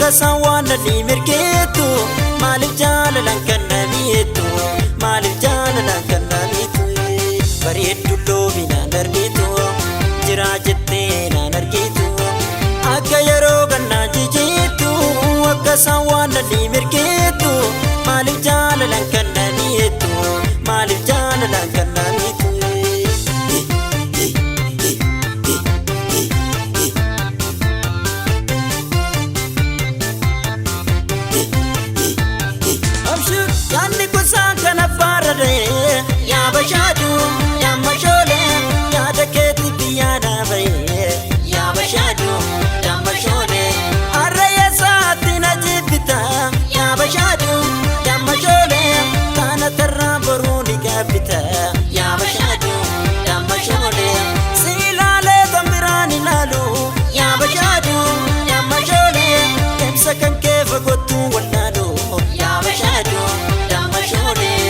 Akka isaan waan lalii mirgeetu maaliif jaalalaan kan namiitu maaliif jaalalaan kan namiitu bareeddu loominaan darbitu jiraa jettee naan argitu akka yeroo gannaa jijjiirtu akka isaan waan lalii mirgeetu maaliif jaalalaan kan namiitu maaliif jaalalaan kan namiitu. Yaanni gosaan kana faararee yaa bashaadu yaa mashoolee yaada keetti biyyaa dhaabayee yaa bashaadu yaa mashoolee harree saatti na jibbita yaa bashaadu yaa mashoolee kana tarraa boruu ni gaabbita yaa bashaadu yaa mashoolee si ilaalee kan biraan ilaalu yaa bashaadu yaa mashoolee deemsa kan kee fagootu wallaalu yaa bashaadu yaa mashoolee.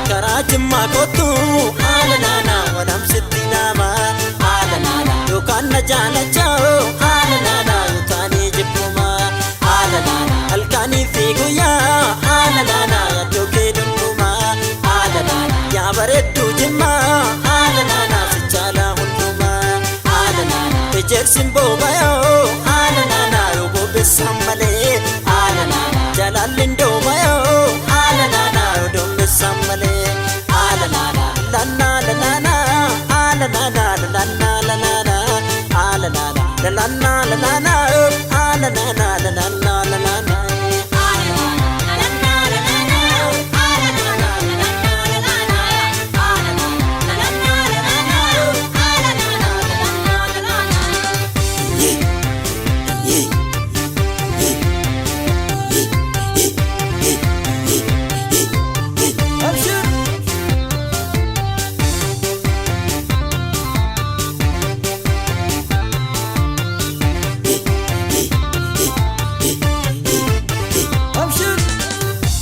Karaa jimmaa kottu haala walamsitti nama haala yookaan na jaalachaa haala yootaanii jibbuma haala halkanii fi guyyaa haala yaaddoo kee dhundhuma haala yaa bareedduu jimmaa haala si caalaa hundumaa haala ejersin boobayoo haala yoo bobeessan malee haala jalaalli ndoomayoo haala yoo doomessan malee haala lanna lanna haala lanna lanna lanna haala lanna lanna haala lanna lanna lanna.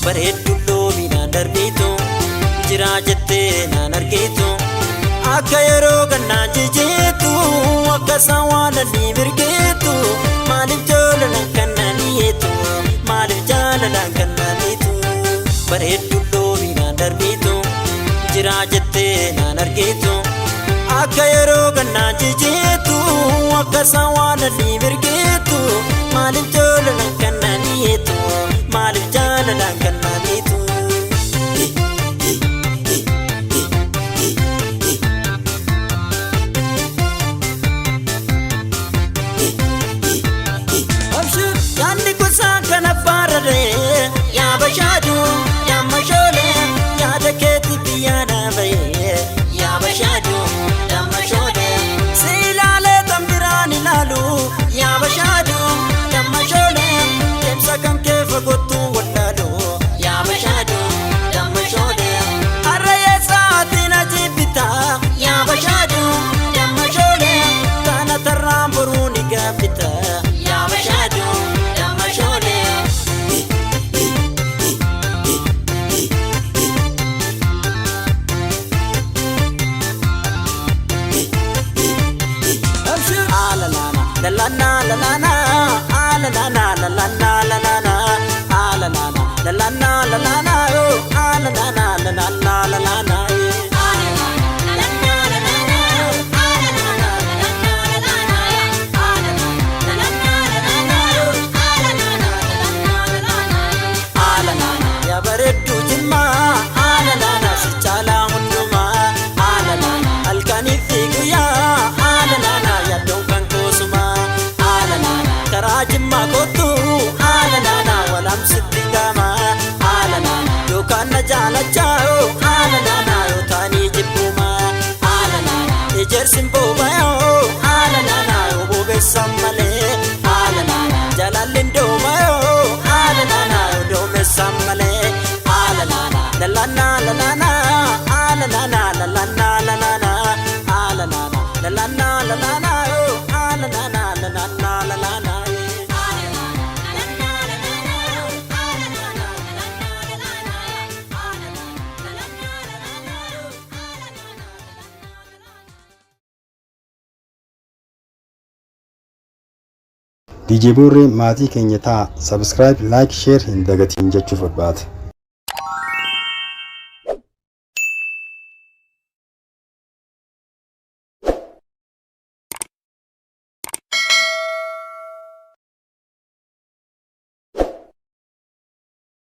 Bareeddu loominaan darbitu jiraa jettee naan argitu akka yeroo gannaa jijjiirtu akka isaan waan lalii mirgeetu maaliif jaalalaan kan namiitu maaliif jaalalaan kan namiitu bareeddu loominaan darbitu jiraa jettee naan argitu akka yeroo gannaa jijjiirtu akka isaan waan lalii mirgeetu maaliif jaalalaan kan namiitu maaliif jaalalaan kan namiitu. Yaanni gosaan kana faararee yaa bashaadu yaa mashoolee yaada keetti biyyaa dhaabayee yaa bashaadu yaa mashoolee si ilaalee kan biraan ilaalu yaa bashaadu yaa mashoolee deemsa kan kee fagootu wallaalu yaa bashaadu yaa mashoolee harree sa'aatii na jibbita yaa bashaadu yaa mashoolee kana tarraan boruu ni gaabbita yaa bashaadu yaa mashoolee. Yaa bareedduu jimmaa haala laana si caalaa hundumaa haala laana halkanii fi guyyaa haala laana yaaddoon kan koosumaa haala laana karaa jimmaa kottu haala laana walamsitti gama haala laana yookaan na jaalachaa haala laana yoo taanii jibbumaa haala laana ejersin boobayoo haala laana yoo bobeessan malee haala laana. DJ Boorree maatii keenya ta'a. Subscribe, like, share hin dagatiin jechuuf barbaada.